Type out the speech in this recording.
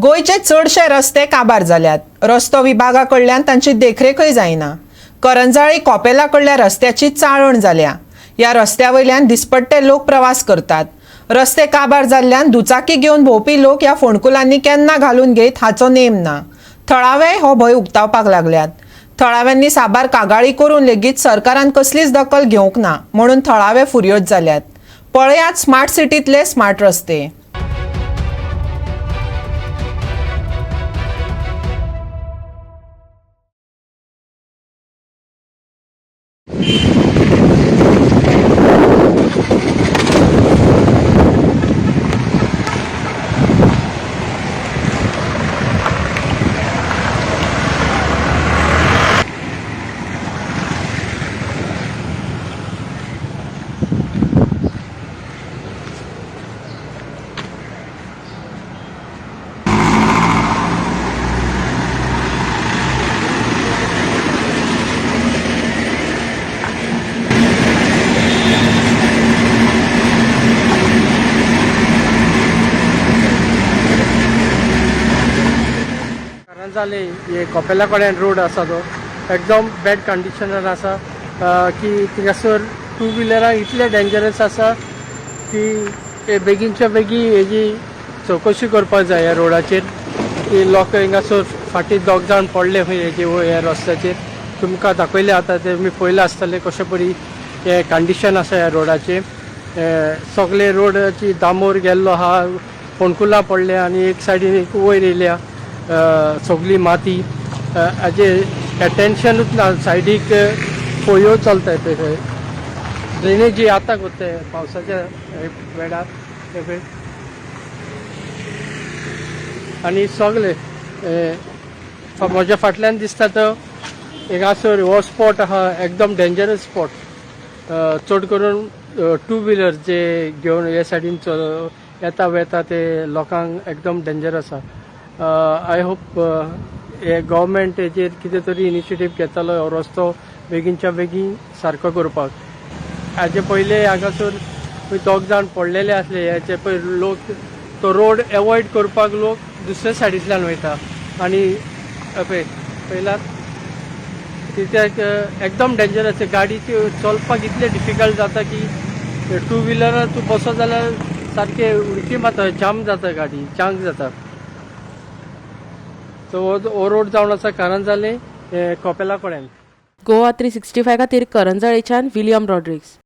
गोंयचे चडशे रस्ते काबार जाल्यात. रस्तो विभागा कडल्यान तांची देखरेखय जायना. करंजाळी कॉपेला कडल्या रस्त्याची चाळण जाल्या. ह्या रस्त्या वयल्यान दिसपट्टे लोक प्रवास करतात. रस्ते काबार जाल्ल्यान दुचाकी घेवन भोंवपी लोक ह्या फोंडकुलांनी केन्ना घालून घेत हाचो नेम ना. थळावे हो भंय उक्तावपाक लागल्यात. थळाव्यांनी साबार कागाळी करून लेगीत सरकारान कसलीच दखल घेवंक ना म्हणून थळावे फुर्योज जाल्यात. पळयात स्मार्ट सिटींतले स्मार्ट रस्ते. करंजाले हे कपेला कडेन रोड आसा तो एकदम बॅड कंडिशनार आसा की थिंगासर टू व्हिलरांक इतले डेंजरस आसा की हे बेगीनच्या बेगीन हेजी चवकशी करपाक जाय ह्या रोडाचेर की लोक हिंगासर फाटीं दोग जाण पडले खंय हेजे ह्या रस्त्याचेर. तुमकां दाखयले आतां ते तुमी पळयलें आसतलें कशें परी हें कंडिशन आसा ह्या रोडाचें. सगळे रोडाची डांबर गेल्लो आहा, फोंडकुलां पडल्या आनी एक सायडीन एक वयर येयल्या सगळी माती. हाजे अटेन्शनूच ना. सायडीक पोयो चलता ते थंय, ड्रेनेजी आतां करता पावसाच्या वेळार हे पळय. आनी सगळे म्हज्या फाटल्यान दिसता तो हिंगासर हो स्पॉट आहा, एकदम डेंजरस स्पॉट. चड करून टू व्हिलर जे घेवन हे सायडीन येता वेता ते लोकांक एकदम डेंजर आसा. I hope हे गव्हर्मेंट हेजेर कितें तरी इनिशिएटीव घेतलो हो रस्तो बेगीनच्या बेगीन सारको करपाक. हाजे पयले हांगासर दोग जाण पडलेले आसले. हेचे पय लोक तो रोड एवॉयड करपाक लोक दुसऱ्या सायडींतल्यान वयता आनी पळय पयलात कित्याक एकदम डेंजरस. गाडी चलपाक इतलें डिफिकल्ट जाता की टू व्हिलरार तूं बसत जाल्यार सारकें उडकी मारता, जाम जाता, गाडी जाम जाता. सो हो रोड जावन आसा कारंजाले कपेला कडेन. गोवा 365 खातीर करंजाळेच्यान विलियम रॉड्रिग्स.